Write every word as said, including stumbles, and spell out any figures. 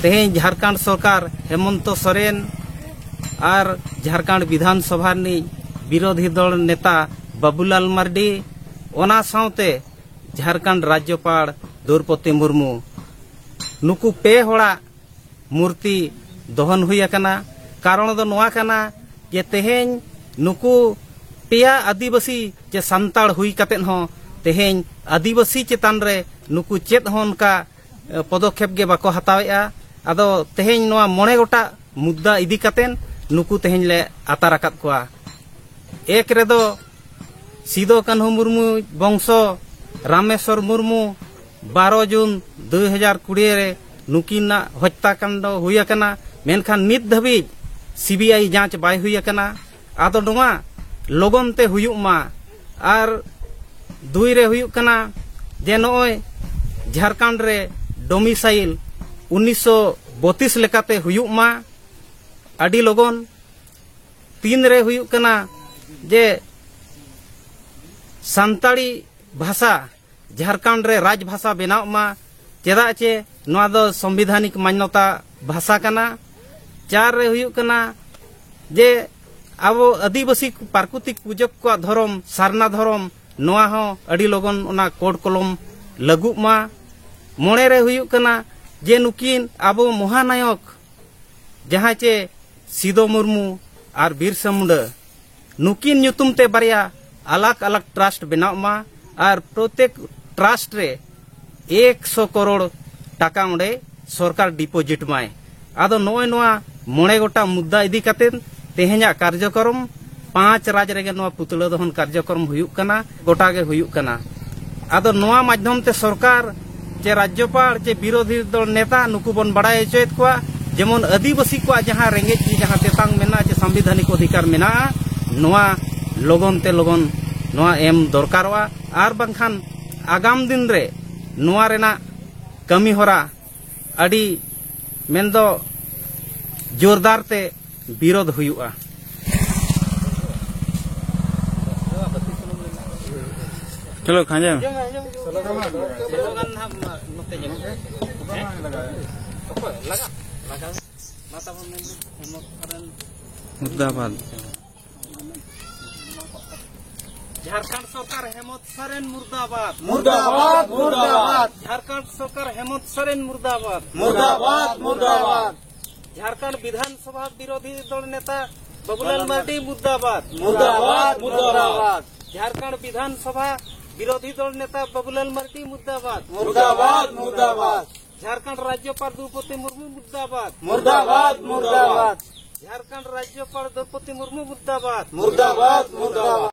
ᱛᱮᱦᱮᱧ ᱡᱷᱟᱲᱠᱷᱚᱸᱰ ᱥᱚᱨᱠᱟᱨ ᱦᱮᱢᱚᱱᱛᱚ ᱥᱚᱨᱮᱱ ᱟᱨ ᱡᱷᱟᱲᱠᱷᱚᱸᱰ ᱵᱤᱫᱷᱟᱱ ᱥᱚᱵᱷᱟ ᱨᱤᱱᱤᱡ ᱵᱤᱨᱳᱫᱷᱤ ᱫᱚᱞ ᱱᱮᱛᱟ ᱵᱟᱵᱩᱞᱟᱞ ᱢᱟᱨᱰᱤ, ᱚᱱᱟ ᱥᱟᱶᱛᱮ ᱡᱷᱟᱲᱠᱷᱚᱸᱰ ᱨᱟᱡᱽᱡᱚᱯᱟᱲ ᱫᱨᱳᱣᱯᱚᱫᱤ ᱢᱩᱨᱢᱩ, ᱱᱩᱠᱩ ᱯᱮ ᱦᱚᱲᱟᱜ ᱢᱩᱨᱛᱤ ᱫᱚᱦᱚᱱ ᱦᱩᱭ ᱟᱠᱟᱱᱟ᱾ ᱠᱟᱨᱚᱱ ᱫᱚ ᱱᱚᱣᱟ ᱠᱟᱱᱟ ᱡᱮ ᱛᱮᱦᱮᱧ ᱱᱩᱠᱩ ᱯᱮᱭᱟ ᱟᱹᱫᱤᱵᱟᱹᱥᱤ ᱪᱮ ᱥᱟᱱᱛᱟᱲ ᱦᱩᱭ ᱠᱟᱛᱮᱫ ᱦᱚᱸ ᱛᱮᱦᱮᱧ ᱟᱹᱫᱤᱵᱟᱹᱥᱤ ᱪᱮᱛᱟᱱ ᱨᱮ ᱱᱩᱠᱩ ᱪᱮᱫ ᱦᱚᱸ ᱚᱱᱠᱟ, ᱮ, ᱯᱚᱫᱚᱠᱷᱮᱯ ᱜᱮ ᱵᱟᱠᱚ ᱦᱟᱛᱟᱣᱮᱫᱼᱟ᱾ ᱟᱫᱚ ᱛᱮᱦᱮᱧ ᱱᱚᱣᱟ ᱢᱚᱬᱮ ᱜᱚᱴᱟᱜ ᱢᱩᱫᱽᱫᱟ ᱤᱫᱤ ᱠᱟᱛᱮᱫ ᱱᱩᱠᱩ ᱛᱮᱦᱮᱧ ᱞᱮ ᱟᱛᱟᱨ ᱟᱠᱟᱫ ᱠᱚᱣᱟ᱾ ᱮᱠ ᱨᱮᱫᱚ ᱥᱤᱫᱚ ᱠᱟᱹᱱᱦᱩ ᱢᱩᱨᱢᱩ ᱵᱚᱝᱥᱚ ᱨᱟᱢᱮᱥᱣᱚᱨ ᱢᱩᱨᱢᱩ ᱵᱟᱨᱚ ᱡᱩᱱ ᱫᱩ ᱦᱟᱡᱟᱨ ᱠᱩᱲᱤ ᱨᱮ ᱱᱩᱠᱤᱱᱟᱜ ᱦᱚᱛᱛᱟ ᱠᱟᱱᱰ ᱦᱩᱭ ᱟᱠᱟᱱᱟ, ᱢᱮᱱᱠᱷᱟᱱ ᱱᱤᱛ ᱫᱷᱟᱹᱵᱤᱡ ᱥᱤᱵᱤᱟᱭ ᱡᱟᱸᱪ ᱵᱟᱭ ᱦᱩᱭ ᱟᱠᱟᱱᱟ᱾ ᱟᱫᱚ ᱱᱚᱣᱟ ᱞᱚᱜᱚᱱ ᱛᱮ ᱦᱩᱭᱩᱜ ᱢᱟ᱾ ᱟᱨ ᱫᱩᱭ ᱨᱮ ᱦᱩᱭᱩᱜ ᱠᱟᱱᱟ ᱡᱮ ᱱᱚᱜᱼᱚᱭ ᱡᱷᱟᱲᱠᱷᱚᱸᱰ ᱨᱮ ᱰᱚᱢᱤᱥᱟᱭᱤᱞ ᱩᱱᱤᱥᱥᱚ ᱵᱚᱛᱤᱥ ᱞᱮᱠᱟᱛᱮ ᱦᱩᱭᱩᱜ ᱢᱟ ᱟᱹᱰᱤ ᱞᱚᱜᱚᱱ᱾ ᱛᱤᱱ ᱨᱮ ᱦᱩᱭᱩᱜ ᱠᱟᱱᱟ ᱡᱮ ᱥᱟᱱᱛᱟᱲᱤ ᱵᱷᱟᱥᱟ ᱡᱷᱟᱲᱠᱷᱚᱸᱰ ᱨᱮ ᱨᱟᱡᱽ ᱵᱷᱟᱥᱟ ᱵᱮᱱᱟᱣᱜ ᱢᱟ, ᱪᱮᱫᱟᱜ ᱪᱮ ᱱᱚᱣᱟ ᱫᱚ ᱥᱚᱝᱵᱤᱫᱷᱟᱱᱤᱠ ᱢᱟᱱᱱᱚᱛᱟ ᱵᱷᱟᱥᱟ ᱠᱟᱱᱟ᱾ ᱪᱟᱨ ᱨᱮ ᱦᱩᱭᱩᱜ ᱠᱟᱱᱟ ᱡᱮ ᱟᱵᱚ ᱟᱹᱫᱤᱵᱟᱹᱥᱤ ᱯᱨᱟᱠᱨᱤᱛᱤᱠ ᱯᱩᱡᱟᱹ ᱠᱚᱣᱟᱜ ᱫᱷᱚᱨᱚᱢ, ᱥᱟᱨᱱᱟ ᱫᱷᱚᱨᱚᱢ, ᱱᱚᱣᱟ ᱦᱚᱸ ᱟᱹᱰᱤ ᱞᱚᱜᱚᱱ ᱚᱱᱟ ᱠᱳᱰ ᱠᱚᱞᱚᱢ ᱞᱟᱹᱜᱩᱜ ᱢᱟ᱾ ᱢᱚᱬᱮ ᱨᱮ ᱦᱩᱭᱩᱜ ᱠᱟᱱᱟ ᱡᱮ ᱱᱩᱠᱤᱱ ᱟᱵᱚ ᱢᱚᱦᱟᱱᱟᱭᱚᱠ ᱡᱟᱦᱟᱸᱭ ᱪᱮ ᱥᱤᱫᱚ ᱢᱩᱨᱢᱩ ᱟᱨ ᱵᱤᱨᱥᱟ ᱢᱩᱱᱰᱟᱹ, ᱱᱩᱠᱤᱱ ᱧᱩᱛᱩᱢ ᱛᱮ ᱵᱟᱨᱭᱟ ᱟᱞᱟᱜᱽ ᱟᱞᱟᱜᱽ ᱴᱨᱟᱥᱴ ᱵᱮᱱᱟᱣᱜ ᱢᱟ ᱟᱨ ᱯᱨᱚᱛᱮᱠ ᱴᱨᱟᱥᱴ ᱨᱮ ᱮᱠᱥᱚ ᱠᱟᱨᱳᱲ ᱴᱟᱠᱟ ᱚᱸᱰᱮ ᱥᱚᱨᱠᱟᱨ ᱰᱤᱯᱚᱡᱤᱴ ᱢᱟᱭ᱾ ᱟᱫᱚ ᱱᱚᱜᱼᱚᱭ ᱱᱚᱣᱟ ᱢᱚᱬᱮ ᱜᱚᱴᱟᱝ ᱢᱩᱫᱽᱫᱟ ᱤᱫᱤ ᱠᱟᱛᱮ ᱛᱮᱦᱮᱧᱟᱜ ᱠᱟᱨᱡᱚᱠᱨᱚᱢ, ᱯᱟᱸᱪ ᱨᱟᱡᱽ ᱨᱮᱜᱮ ᱱᱚᱣᱟ ᱯᱩᱛᱲᱟᱹ ᱫᱚᱦᱚᱱ ᱠᱟᱨᱡᱚᱠᱨᱚᱢ ᱦᱩᱭᱩᱜ ᱠᱟᱱᱟ, ᱜᱚᱴᱟ ᱜᱮ ᱦᱩᱭᱩᱜ ᱠᱟᱱᱟ᱾ ᱟᱫᱚ ᱱᱚᱣᱟ ᱢᱟᱫᱽᱫᱷᱚᱢ ᱛᱮ ᱥᱚᱨᱠᱟᱨ ᱪᱮ ᱨᱟᱡᱽᱡᱚᱯᱟᱲ ᱪᱮ ᱵᱤᱨᱳᱫᱷᱤ ᱫᱚᱞ ᱱᱮᱛᱟ ᱱᱩᱠᱩ ᱵᱚᱱ ᱵᱟᱲᱟᱭ ᱦᱚᱪᱚᱭᱮᱫ ᱠᱚᱣᱟ, ᱡᱮᱢᱚᱱ ᱟᱹᱫᱤᱵᱟᱹᱥᱤ ᱠᱚᱣᱟᱜ ᱡᱟᱦᱟᱸ ᱨᱮᱸᱜᱮᱡ ᱛᱤ ᱡᱟᱦᱟᱸ ᱛᱮᱛᱟᱝ ᱢᱮᱱᱟᱜᱼᱟ ᱪᱮ ᱥᱟᱝᱵᱤᱫᱷᱟᱱᱤᱠ ᱚᱫᱷᱤᱠᱟᱨ ᱢᱮᱱᱟᱜᱼᱟ, ᱱᱚᱣᱟ ᱞᱚᱜᱚᱱ ᱛᱮ ᱞᱚᱜᱚᱱ ᱱᱚᱣᱟ ᱮᱢ ᱫᱚᱨᱠᱟᱨᱚᱜᱼᱟ᱾ ᱟᱨ ᱵᱟᱝᱠᱷᱟᱱ ᱟᱜᱟᱢ ᱫᱤᱱ ᱨᱮ ᱱᱚᱣᱟ ᱨᱮᱱᱟᱜ ᱠᱟᱹᱢᱤ ᱦᱚᱨᱟ ᱟᱹᱰᱤ ᱢᱮᱱᱫᱚ ᱡᱳᱨᱫᱟᱨ ᱛᱮ ᱵᱤᱨᱳᱫᱷ ᱦᱩᱭᱩᱜᱼᱟ᱾ ᱪᱚᱞᱚ ᱠᱷᱟᱸᱡᱚ᱾ ᱚᱠᱚᱭ ᱞᱟᱜᱟ? ᱞᱟᱜᱟ᱾ ᱢᱟ ᱛᱟᱵᱚᱱ ᱢᱮᱱ ᱫᱚ, ᱦᱮᱢᱚᱱᱛ ᱥᱚᱨᱮᱱ᱾ ᱢᱩᱨᱫᱟᱵᱟᱫ᱾ ᱡᱷᱟᱲᱠᱷᱚᱸᱰ ᱥᱚᱨᱠᱟᱨ ᱦᱮᱢᱚᱱᱛ ᱥᱚᱨᱮᱱ ᱢᱩᱨᱫᱟᱵᱟᱫ᱾ ᱢᱩᱨᱫᱟᱵᱟᱫ, ᱢᱩᱨᱫᱟᱵᱟᱫ᱾ ᱡᱷᱟᱲᱠᱷᱚᱸᱰ ᱥᱚᱨᱠᱟᱨ ᱦᱮᱢᱚᱱᱛ ᱥᱚᱨᱮᱱ ᱢᱩᱨᱫᱟᱵᱟᱫ᱾ ᱢᱩᱨᱫᱟᱵᱟᱫ, ᱢᱩᱨᱫᱟᱵᱟᱫ᱾ ᱡᱷᱟᱲᱠᱷᱚᱸᱰ ᱵᱤᱫᱷᱟᱱ ᱥᱚᱵᱷᱟ ᱵᱤᱨᱳᱫᱷᱤ ᱫᱚᱞ ᱱᱮᱛᱟ ᱵᱟᱵᱩᱞᱟᱞ ᱢᱟᱨᱰᱤ ᱢᱩᱨᱫᱟᱵᱟᱫ᱾ ᱢᱩᱨᱫᱟᱵᱟᱫ, ᱢᱩᱨᱫᱟᱵᱟᱫ᱾ ᱡᱷᱟᱲᱠᱷᱚᱸᱰ ᱵᱤᱫᱷᱟᱱ ᱥᱚᱵᱷᱟ ᱵᱤᱨᱳᱫᱷᱤ ᱫᱚᱞ ᱱᱮᱛᱟ ᱵᱟᱵᱩᱞᱟᱞ ᱢᱟᱨᱰᱤ ᱢᱩᱨᱫᱟᱵᱟᱫ᱾ ᱢᱩᱨᱫᱟᱵᱟᱫ, ᱢᱩᱨᱫᱟᱵᱟᱫ᱾ ᱡᱷᱟᱲᱠᱷᱚᱸᱰ ᱨᱟᱡᱽᱡᱚᱯᱟᱞ ᱫᱨᱳᱯᱚᱫᱤ ᱢᱩᱨᱢᱩ ᱢᱩᱨᱫᱟᱵᱟᱫ᱾ ᱢᱩᱨᱫᱟᱵᱟᱫ, ᱢᱩᱨᱫᱟᱵᱟᱫ᱾ ᱡᱷᱟᱲᱠᱷᱚᱸᱰ ᱨᱟᱡᱽᱡᱚᱯᱟᱞ ᱫᱨᱳᱯᱚᱫᱤ ᱢᱩᱨᱢᱩ ᱢᱩᱨᱫᱟᱵᱟᱫ᱾ ᱢᱩᱨᱫᱟᱵᱟᱫ, ᱢᱩᱨᱫᱟᱵᱟᱫ᱾